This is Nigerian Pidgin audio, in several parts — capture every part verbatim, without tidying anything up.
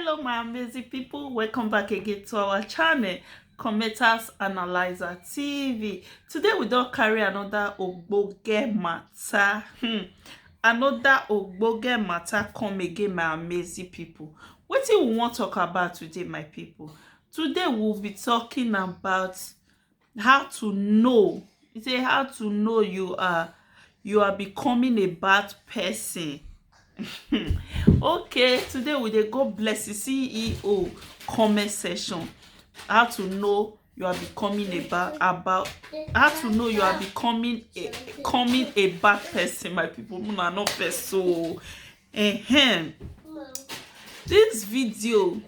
Hello, my amazing people. Welcome back again to our channel, Commenters Analyzer T V. Today, we don carry another ogbonge matter. Hmm. Another ogbonge matter come again, my amazing people. Wetin we wan talk about today, my people? Today, we'll be talking about how to know. He say how to know you are you are becoming a bad person. Okay, today we dey go Blessing C E O comment section. How to know you are becoming a bad about how to know you are becoming a becoming a bad person, my people. Una no first so. Ehem. This video,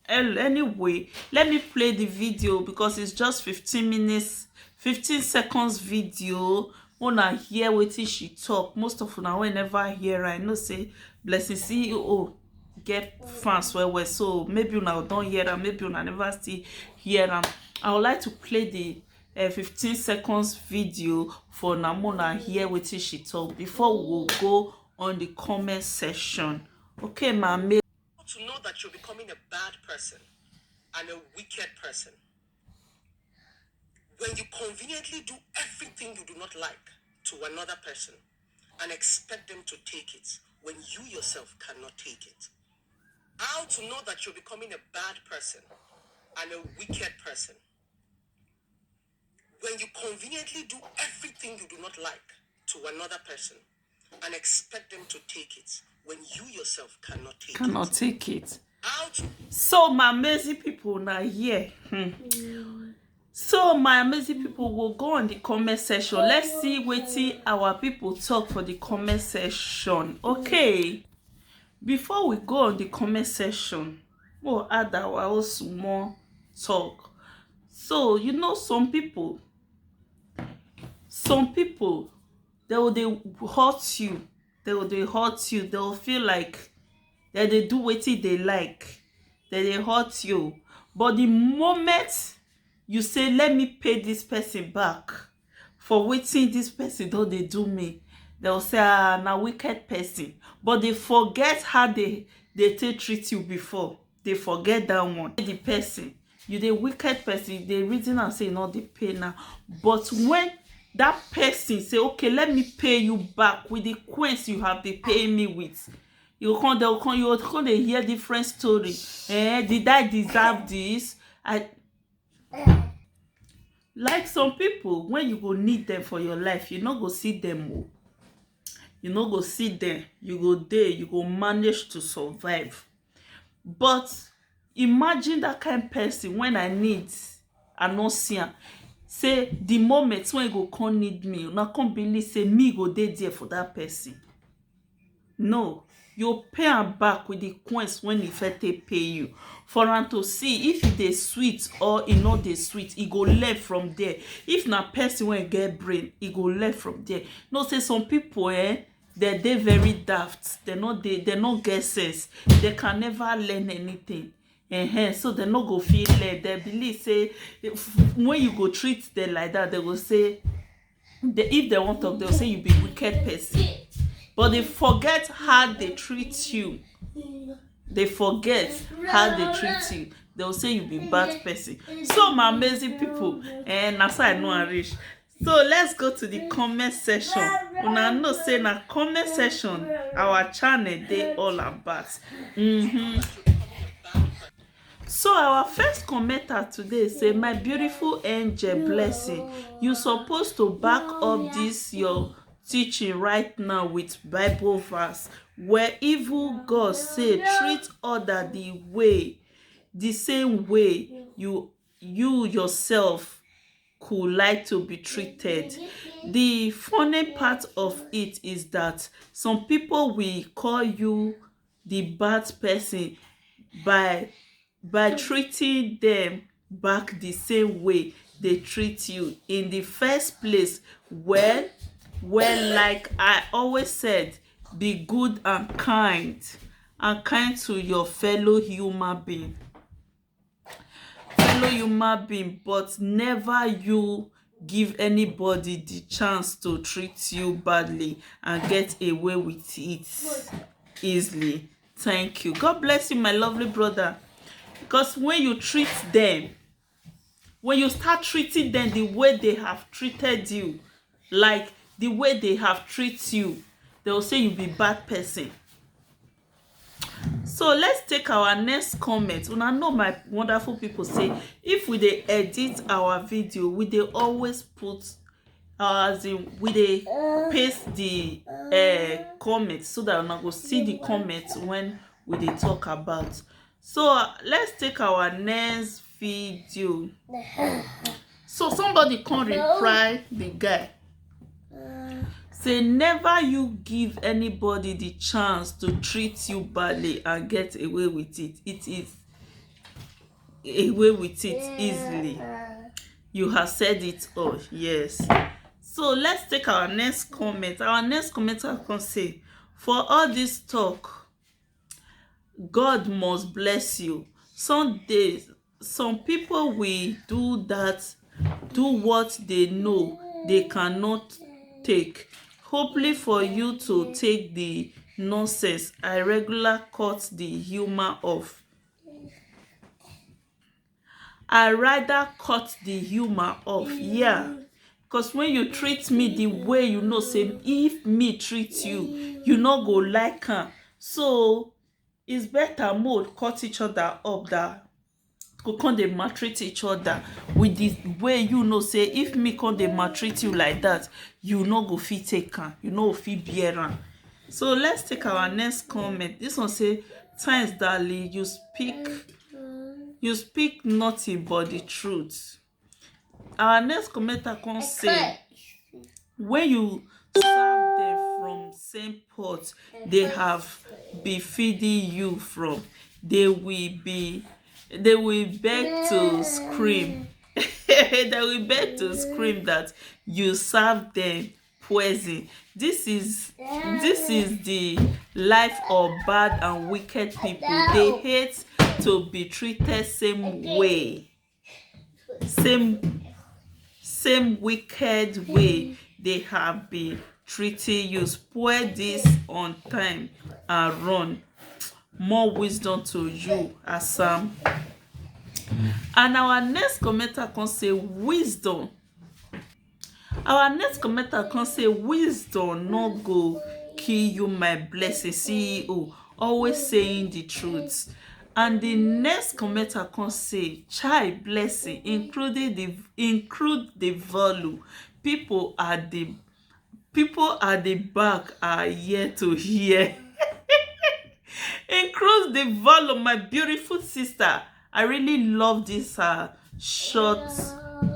anyway, let me play the video because it's just fifteen minutes, fifteen seconds video. Una hear wetin she talk. Most of una wey never hear, I know say Blessing C E O get fans well well, so maybe una don hear am, maybe una never still hear am. I would like to play the uh, fifteen seconds video for una, una hear wetin she talk before we go on the comment section. Okay, ma. To know that you're becoming a bad person and a wicked person when you conveniently do everything you do not like to another person and expect them to take it when you yourself cannot take it. How to know that you're becoming a bad person and a wicked person when you conveniently do everything you do not like to another person and expect them to take it when you yourself cannot take Cannot it. Take it. How to So, my amazing people, now here. Hmm. So, my amazing people, will go on the comment section. Let's see wetin our people talk for the comment section. Okay. Before we go on the comment section, we'll add our own small talk. So, you know, some people, some people, they will they hurt you. They will they hurt you. They will feel like that they do wetin they like. That they hurt you. But the moment you say, "Let me pay this person back for wetin this person don dey do me," they will say, "Ah, na wicked person." But they forget how they they take treat you before. They forget that one. The person, you dey wicked person, you dey reason am say you no dey pay now. But when that person say, "Okay, let me pay you back with the coins you have been paying me with," you go come, they go come, you go come dey hear different story. Eh, did I deserve this? I Like some people, when you go need them for your life, you no go see them. Oh. You no go see them. You go dey, you go manage to survive. But imagine that kind person when I need, I no see am. Say the moment when you go come need me, una come believe say me go dey there for that person. No, you pay am back with the coins when he fit take pay you. For am to see if e dey sweet or e no dey sweet, e go learn from there. If na person wey get brain, e go learn from there. Know say some people, eh, they dey very daft. They no dey, they no get sense. They can never learn anything. Ehen, so they no go feel led. They believe say if, when you go treat them like that, they go say, they, if they want talk, they'll say you be wicked person. But they forget how they treat you. They forget how they treat you. They'll say you be bad person. So, my amazing people, and that's how I know I reach. So let's go to the comment section. Una know say na comment section our channel dey all about. Mm-hmm. So our first commenter today say, "My beautiful angel Blessing, you supposed to back up this your teaching right now with Bible verse where evil God say treat other the way, the same way you you yourself could like to be treated." The funny part of it is that some people will call you the bad person by by treating them back the same way they treat you in the first place. Well, well, like I always said, be good and kind, and kind to your fellow human being. Fellow human being, but never you give anybody the chance to treat you badly and get away with it easily. Thank you. God bless you, my lovely brother. Because when you treat them, when you start treating them the way they have treated you, like the way they have treated you, they will say you be bad person. So let's take our next comment. Una know, my wonderful people, say if we dey edit our video, we dey always put, uh, as in, we dey paste the uh, comment so that una go see the comment when we dey talk about. So uh, let's take our next video. So somebody come reply the guy, say, never you give anybody the chance to treat you badly and get away with it. It is away with it easily. You have said it all. Yes. So let's take our next comment. Our next commenter come say, for all this talk, God must bless you. Some days, some people will do that, do what they know they cannot take. Hopefully for you to take the nonsense, I regular cut the humor off. I rather cut the humor off. Yeah. Because when you treat me the way you know, say, if me treat you, you no go like am. So it's better mode cut each other up that go come dey maltreat each other with the way you know, say, if me come dey maltreat you like that, you no go fit take am, you no go fit bear am. So let's take our next comment. This one say, thanks, darling. You speak, you speak nothing but the truth. Our next commenter come say, when you serve them from same pot they have been feeding you from, they will be, they will beg to scream. They will beg to scream that you serve them poison. This is, this is the life of bad and wicked people. They hate to be treated same way, same, same wicked way they have been treating you. Spoil this on time and run. More wisdom to you, Asam. And our next commenter come say, wisdom. Our next commenter come say, wisdom no go kill you, my blessing, C E O. Always saying the truth. And the next commenter come say, chai, blessing, including the, include the volume. People at the, people at the back are here to hear. Include the volume, my beautiful sister. I really love this uh, short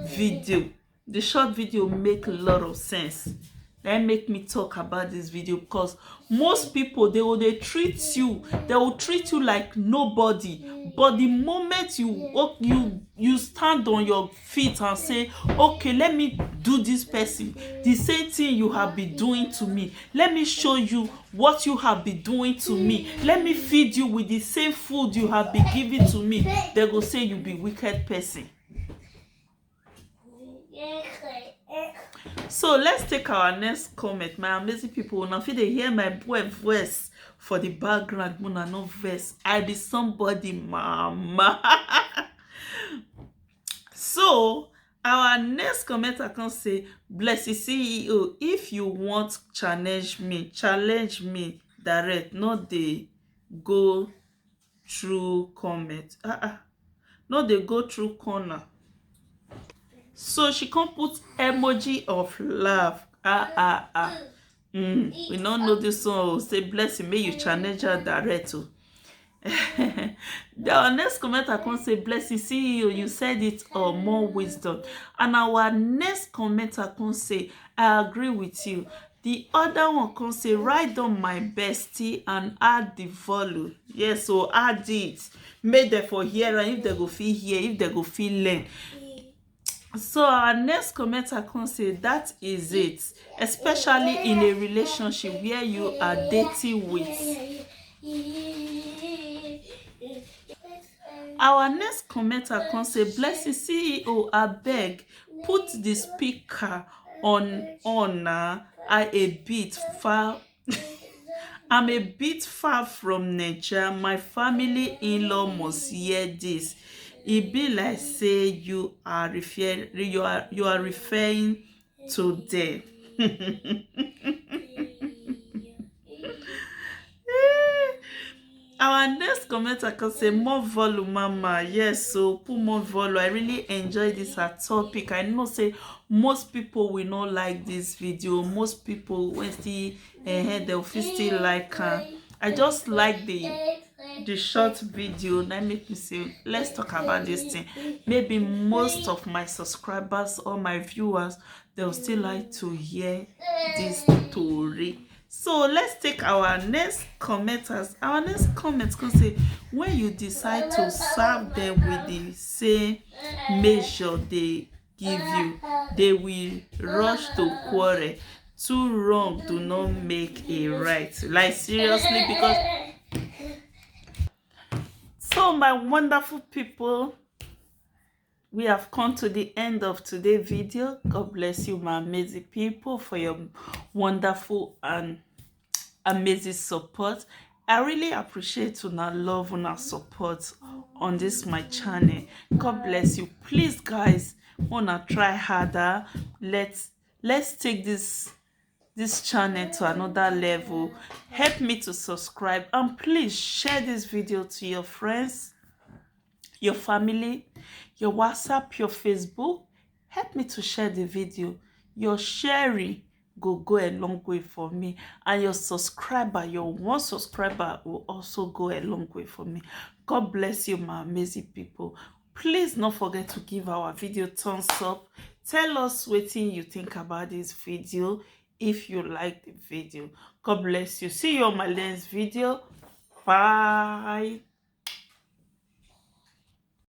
video. The short video make a lot of sense. That make me talk about this video, because most people, they will, they treat you, they will treat you like nobody. But the moment you, you, you stand on your feet and say, okay, let me do this person the same thing you have been doing to me, let me show you what you have been doing to me, let me feed you with the same food you have been giving to me, they go say you be wicked person. So let's take our next comment. My amazing people, una fit dey hear my boy voice for the background. Una no vex, I be somebody, mama. So our next commenter come say, blessing, C E O, if you want challenge me, challenge me direct, no dey go through comment. Ah ah, no dey go through corner. So she come put emoji of laugh. Ah ah ah. Mm, we no know this one o. Say, blessing, make you challenge her direct o. The next commenter come say, blessing, C E O, you said it all, more wisdom. And our next commenter come say, I agree with you. The other one come say, write down, my bestie, and add the volume. Yes, so add it. Make them for hear, and if they go feel hear, if they go feel learn. So our next commenter come say, that is it, especially in a relationship where you are dating with. Our next commenter come say, blessing, C E O, abeg, put the speaker on, on na, I a bit far. I'm a bit far from Naija. My family in-law must hear this. E be like say you are refer you are you are referring to them. Our next commenter can say, "More volume, mama." Yes, so put more volume. I really enjoy this her topic. I know say most people will not like this video. Most people, when see, eh, they will fit still like her. I just like the the short video. That make me say, let's talk about this thing. Maybe most of my subscribers or my viewers, they will still like to hear this story. So let's take our next commenters. Our next comment can say, "When you decide to serve them with the same measure they give you, they will rush to quarrel. Two wrong do not make a right." Like, seriously, because, so, my wonderful people, we have come to the end of today's video. God bless you, my amazing people, for your wonderful and amazing support. I really appreciate una love, una support on this my channel. God bless you. Please, guys, wanna try harder. Let's let's take this this channel to another level. Help me to subscribe, and please share this video to your friends, your family, your WhatsApp, your Facebook. Help me to share the video. Your sharing go go a long way for me, and your subscriber, your one subscriber, will also go a long way for me. God bless you, my amazing people. Please not forget to give our video thumbs up. Tell us wetin you think about this video, if you like the video. God bless you. See you on my next video. Bye.